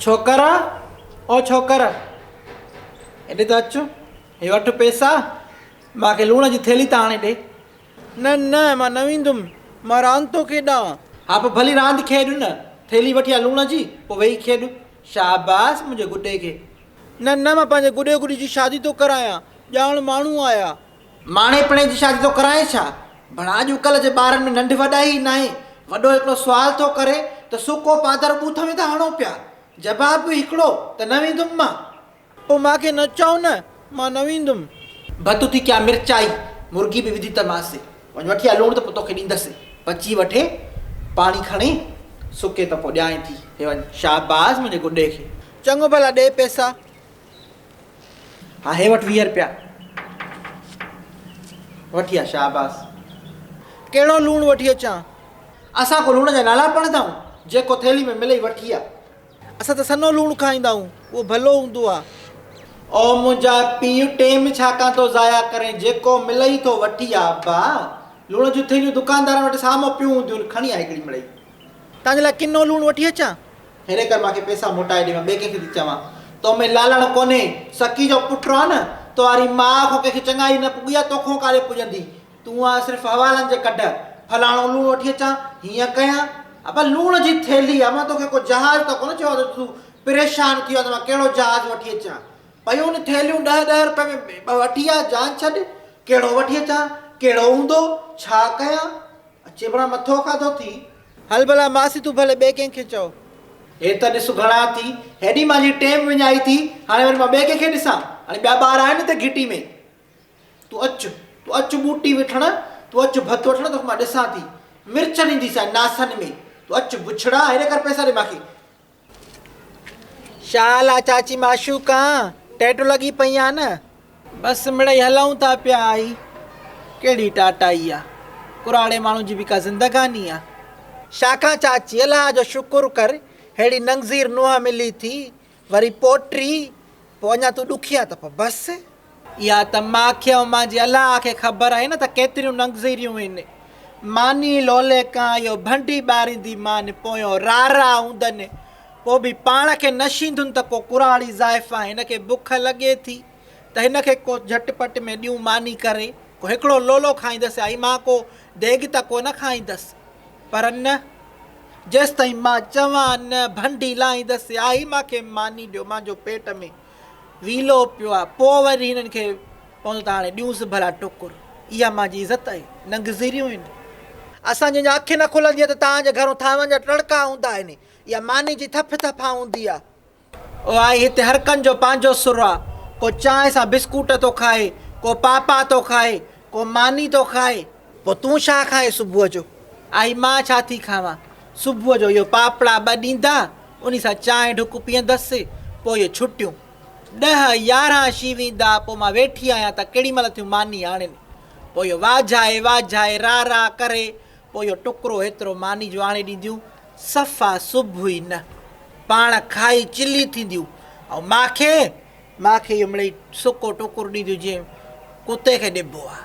ڇوڪر، او ڇوڪر، هيڏي ته اچ، هي وٺ پئسا، مان کي لوڻ جي ٿيلهي ته آڻي ڏي. نه نه، مان نه ويندم، مان راند ٿو کيڏان. ها پوء ڀلي راند کيڏ نه، ٿيلهي وٺي آ لوڻ جي، پوء ويهي کيڏ. شاباس منهنجي گڏي کي. نه نه، مان پنهنجي گڏي گڏي جي شادي ٿو ڪرايان، ڄاڻ ماڻهو آيا. ماڻي پڻي جي شادي ٿو ڪرائين ڇا؟ ڀلا اڄ ڪلهه جي ٻارن ۾ ننڍ وڏائي ئي ناهي. وڏو هڪڙو سوال ٿو ڪري ته سڪو پادر ٻوٿ ۾ ٿا هڻو پيا. جواب به هڪڙو ته نه ويندم مان. پوء مان کي نه چئو نه، مان نه ويندم. ڀت ٿي ڪيا مرچائي، مرغي به وڌي ته مانس. وڃ وٺي آ لوڻ ته پوء توکي ڏيندس. پچي وٺي، پاڻي کڻي، سڪي ته پوء ڏيانء ٿي. هي وڃ، شاباس منهنجي گڏي کي. چڱو ڀلا ڏي پئسا. ها هي وٺ 20 رپيا. وٺي آ شاباس. ڪهڙو لوڻ وٺي اچان؟ اسان ڪو لوڻ جا نالا پڙهندا آهيون، جيڪو ٿيلهي ۾ ملئي وٺي آ. اسان ته سنهو لوڻ کائيندا آهيون، اهو ڀلو هوندو آ. او منهنجا پيء ٽيم ڇا ڪان ٿو ضايع ڪرين، جيڪو ملئي ٿو وٺي آ ابا. لوڻ جون ٿيلهيون دڪاندارن وٽ سامهون پيون هونديون آهن، کڻي آ هڪڙي مڙئي. توهان جي لاء ڪنو لوڻ وٺي اچان؟ هيڏي ڪر مان کي پئسا موٽائي ڏي، مان ٻئي ڪنهن کي ٿي چوان. تو ۾ لالڻ ڪونهي، سڪي جو پٽ آن، تو واري ماء کان ڪنهن کي چڱائي نه پڳي آ، توکان ڪاڏي پڄندي. تون آن صرف حوالن جي ڪڍ، فلاڻو لوڻ وٺي اچان، هيئن ڪيان. ابا لوڻ جي ٿيلهي آ، مان توکي ڪو جهاز ته ڪونه چيو آ ته تون پريشان ٿي ويو آن ته مان ڪهڙو جهاز وٺي اچان. پيون ٿيلهيون ڏهه ڏهه رپئي ۾ ٻه وٺي آ، جان ڇڏ، ڪهڙو وٺي اچان، ڪهڙو هوندو، ڇا ڪيان. اچي بڻا مٿو کاڌو ٿي. هل ڀلا ماسي تون ڀلي ٻئي ڪنهن کي چئو. هي ته ڏس گهڻا ٿي. هيڏي مانجي ٽيم وڃائي ٿي. هاڻي وري مان ٻئي ڪنهن کي ڏسان. هاڻي ٻيا ٻار آهن هتي گهٽي ۾. تون اچ. تون اچ ٻوٽي وٺڻ. تون اچ ڀت وٺڻ توکي مان ڏسان ٿي. مرچ ڏينديسانء ناسن ۾. تون اچ بڇڙا. هيڏي ڪر پئسا ڏي مانکي. شال آ چاچي معشوقا، ٽيٽ لڳي پئي آ نه. بس مڙئي هلئون ٿا پيا آئي ڪهڙي ٽاٽائي آ، ڪراڙي ماڻهو جي به ڪا زندگاني آ. شاکان چاچي الله جو شڪر ڪر ههڙي ننگزير نونهن ملي ٿي، وري پوٽي، پوء اڃا تون ڏکي آ ته پوء بس. اها ته ماکي ۽ مانجي الله کي خبر آهي نه ته ڪيتريون ننگزيريون هن. ماني لولي ڪان اهو ڀنڊي ٻاريندي مان پويون رارا هوندن. پوء به پاڻ کي نشيندن ته ڪو ڪراڙي زائفان هن کي بک لڳي ٿي ته هن کي ڪو جهٽ پٽ ۾ ڏيون ماني ڪري ڪو هڪڙو لولو کائيندس آئي مان ڪو ديڳ ته ڪو نه کائيندس پر نه جيستائين مان چوان نه ڀنڊي لاهيندس آئي مان کي ماني ڏيو مانجو پيٽ ۾ ويلو پيو آ، پوء وري هنن کي پوندو ته هاڻي ڏيونس ڀلا ٽڪر. اها مانجي عزت آهي. ننگ زيريون آهن. اسان جي اڃا اک نه کلندي آ ته توهان جي گهرون ٿانون جا ٽڙڪا هوندا آهن. اها ماني جي ٿڦ ٿڦان هوندي آ. او آئي هتي هرڪن جو پنهنجو سر آ. ڪو چانهه سان بسڪوٽ ٿو کائي، ڪو پاپا ٿو کائي، ڪو ماني ٿو کائي. پوء تون ڇا کائين صبح جو؟ آئي مان ڇا ٿي کاوان؟ صبح جو اهو پاپڙا ٻه ڏيندا، انهي سان چانهه ڍڪ پيئندس، پوء اهي ڇٽيون. ڏهه 11 شي ويندا، پوء مان ويٺي آهيان ته ڪهڙي مهل ٿيون ماني آڻين. پوء اهو واجهائي واجهائي را را ڪري، پوء اهو ٽڪرو هيترو ماني جو آڻي ڏينديون، صفا صبح ئي نه. پاڻ کائي چلي ٿينديون ۽ ماکي ماکي اهو مڙئي سڪو ٽڪر ڏينديون جيئن ڪتي کي ڏبو آ.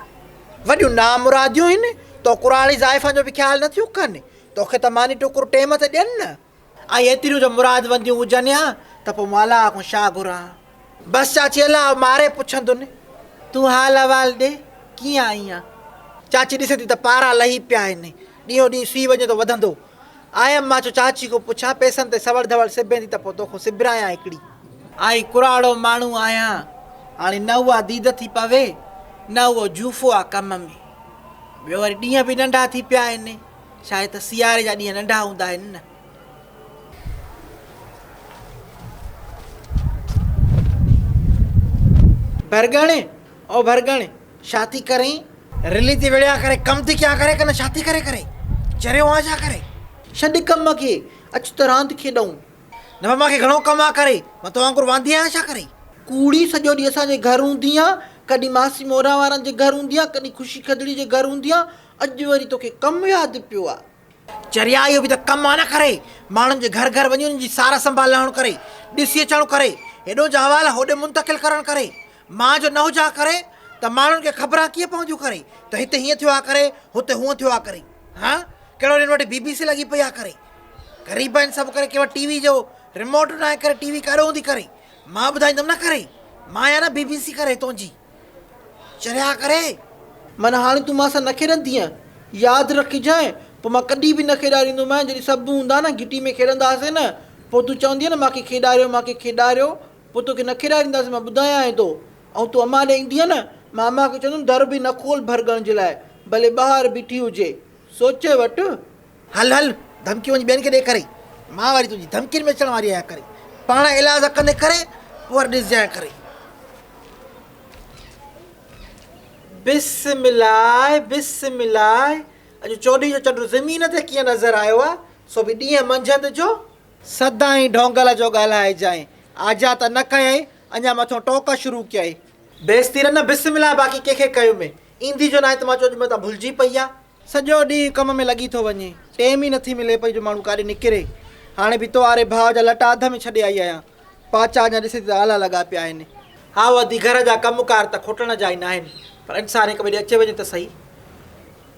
وڏيون نامراديون هن، تو ڪراڙي زائفان جو به خيال نه ٿيون ڪن. توکي ته ماني ٽڪر ٽيم تي ڏين نه. ۽ ايتريون جو مراد ونديون هجن ها ته پوء مان الله کان ڇا گهران ها. بس چاچي الله ماري پڇندن. تون حال احوال ڏي، ڪيئن آئين آن؟ چاچي ڏسي ٿي ته پارا لهي پيا آهن. ڏينهون ڏينهن سيء وڃي ٿو وڌندو. آيم مان چيو چاچي کان پڇان پئسن تي سوڙ ڌوڙ سبين ٿي ته پوء توکان سبرايان هڪڙي. آء ڪراڙو ماڻهو آهيان. هاڻي نه اها ديد ٿي پوي نه اهو جوفو آ ڪم ۾. ٻيو وري ڏينهن به ننڍا ٿي پيا آهن. شايد ته سياري جا ڏينهن ننڍا هوندا آهن نه. ڀرڳڻ، او ڀرڳڻ، ڇا ٿي ڪرين؟ رلي ٿي وڙهيان ڪري، ڪم ٿي ڪيان ڪري ڪن ڇا ٿي ڪري ڪري؟ چريو آن ڇا ڪري؟ ڇڏ ڪم کي، اچ ته راند کيڏئون. نه مان کي گهڻو ڪم آ ڪري، مان تو وانگر واندي آهيان ڇا ڪري؟ ڪوڙي سڄو ڏينهن اسان جي گهر هوندي آن، ڪڏهن ماسي موران وارن جي گهر هوندي آن، ڪڏهن خوشي کدڙي جي گهر هوندي آن، اڄ وري توکي ڪم ياد پيو آ. چريا اهو به ته ڪم آ نه ڪري، ماڻهن جي گهر گهر وڃي انهن جي سار سنڀال لهڻ ڪري، ڏسي اچڻ ڪري، هيڏو جا حوال هوڏي منتقل ڪرڻ ڪري، مان جو نه هجان ڪري ته ماڻهن کي خبران ڪيئن پونديون ڪري ته هتي هيئن ٿيو آ ڪري، هتي هونئن ٿيو آ ڪري. ها ڪهڙو هنن وٽ بي بي سي لڳي پئي آ ڪري. غريب آهن سڀ ڪري ڪنهن وٽ ٽي وي جو ريموٽ اڏائي ڪري ٽي وي ڪاڏو هوندي ڪري. مان ٻڌائيندم نه ڪري. مان آهيان نه بي بي سي ڪري تنهنجي. چريا ڪري. معنيٰ هاڻي تون مان سان نه کيڏندينء؟ ياد رکجانء، پوء مان ڪڏهن به نه کيڏاريندومانء، جڏهن سڀ هوندا نه گهٽي ۾ کيڏنداسين نه، پوء تون چوندينء نه مان کي کيڏاريو، مان کي کيڏاريو، پوء توکي نه کيڏارينداسين، مان ٻڌايانء ٿو. ۽ تون امان ڏي ايندينء نه، مان امان کي چوندم در به نه کول ڀرڳڻ جي لاء، ڀلي ٻاهر بيٺي هجي. سوچي وٺ. هل هل، ڌمڪيون وڃي ٻين کي ڏي ڪري. مان وري تنهنجي ڌمڪين ۾ اچڻ واري آهيان ڪري. پاڻ ايلاز ڪندي ڪري، پوء وري ڏسجانء ڪري. بسم الله بسم الله اڄ چوڏهين جو چنڊ زمين تي ڪيئن نظر آيو آ سو به ڏينهن منجهند جو. سدائين ڍونگل جو ڳالهائجانء. آجا ته نه ڪيائين اڃا مٿون ٽوڪ شروع ڪيائين. بيستي رن بسم الله باقي ڪنهن کي ڪيم ايندي جو ناهي ته مان چيو اڄ متان ڀلجي پئي آ. سڄو ڏينهن ڪم ۾ لڳي ٿو وڃي. ٽيم ئي نٿي ملي پئي جو ماڻهو ڪاڏي نڪري. هاڻي به تو واري ڀاء جا لٽا اڌ ۾ ڇڏي آئي آهيان. پاچا اڃا ڏسي ته آلا لڳا پيا آهن. هائو ادي گهر جا ڪم ڪار ته کوٽڻ جا ئي ناهن پر انسان هڪ ٻئي ڏي اچي وڃي ته سهي.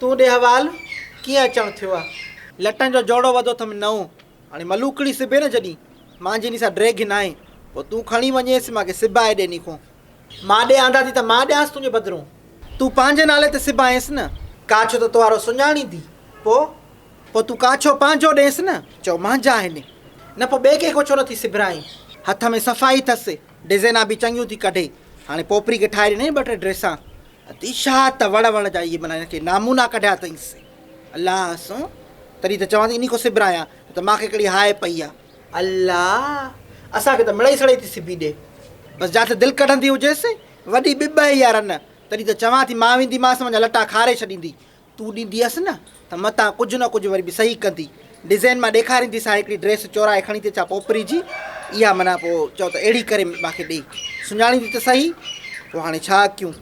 تون ڏي حوال، ڪيئن اچڻ ٿيو آ؟ لٽن جو جوڙو وڌو اٿم نئون. هاڻي ملوڪڙي سبي نه جڏهين. مانجي انهي سان ڊيگهه ناهي. پوء تون کڻي وڃيس مان کي سبائي ڏي انهي کون. مان ڏي آندا ٿي ته مان ڏيانس تنهنجي بدرون. تون پنهنجي نالي تي سبائينس نه. ڪاڇو ته توهارو سڃاڻيندي. پوء؟ پوء تون ڪاڇو پنهنجو ڏينس نه. چئو مانجا آهن. نه پوء ٻئي ڪنهن کان ڇو نه ٿي سبرائين. هٿ ۾ صفائي ٿس. ڊزينا به چڱيون ٿي ڪڍي. هاڻي پوپري کي ٺاهي ڏنائين ٻه ٽي ڊريسان. ادي شاهه ته وڙ وڙ جا اهي معنيٰ هن کي نامونا ڪڍيا اٿئينس. الله سون. تڏهن ته چوان ٿي انهي کان سبرايان. نه ته مان کي ڪهڙي هاء پئي آ. الله! اسان کي ته مڙئي سڙئي ٿي سبي ڏي. بس جاٿي دل ڪڍندي هجيس، وڏي ٻٻهي آ رن، تڏهن ته چوان ٿي مان وينديمانس منهنجا لٽا کاري ڇڏيندي. تون ڏينديس نه ته متان ڪجهه نه ڪجهه وري به صحيح ڪندي. ڊزائين مان ڏيکارينديسان هڪڙي ڊريس چورائي کڻي ٿي اچان پوپري جي، اها معنيٰ پوء چئو ته اهڙي ڪري مان کي ڏي. سڃاڻيندي ته صحيح. پوء هاڻي ڇا ڪيون.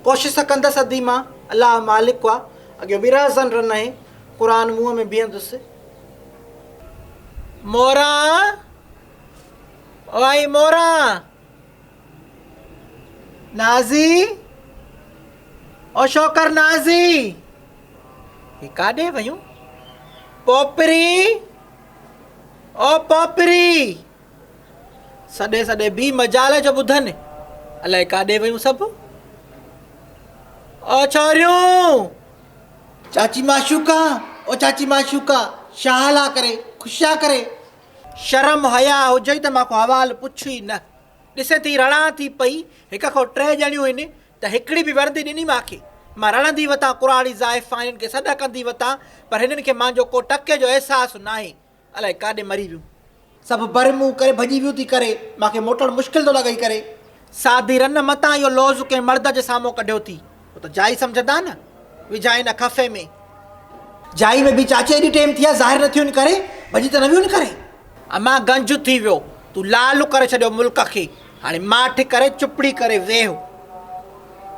ڪوشش ڪندس ادي مان، الله مالڪ آ. اڳيون به رهزن رن اهي، قرآن منهن ۾ بيهندس. موران او آئي موران نازي او شوڪر نازي هي ڪاڏي ويون پوپري او پوپري سڏي سڏي بي مجال جو ٻڌن الائي ڪاڏي ويون سڀ او ڇوريون چاچي معشوقا او چاچي معشوقا شاهه لا ڪري خوشيا ڪري. شرم حياء هجئي ته مان کان حوال پڇ ئي نه. ڏسين ٿي رڙان ٿي پئي، هڪ کان ٽي ڄڻيون هن ته هڪڙي به وردي ڏني مان کي. مان رڙندي وتان ڪراڙي زائفان هنن کي سڏ ڪندي وتان پر هنن کي مانجو ڪو ٽڪي جو احساس ناهي. الائي ڪاڏي مري ويون. سڀ بر منهن ڪري ڀڄي ويون ٿي ڪري مان کي موٽڻ مشڪل ٿو لڳئي ڪري. سادي رن متان اهو لوظ ڪنهن مرد جي سامهون ڪڍيو ٿي هو ته جائي سمجهندا نه وجهائين نه خفي ۾. جائي ۾ به چاچي ايڏي ٽيم ٿي آ ظاهر نه ٿيون ڪري ڀڄي ته نه ويون ڪري. امان گنج ٿي ويو تون لال ڪري ڇڏيو ملڪ کي هاڻي ماٺ ڪري چپڙي ڪري ويهه.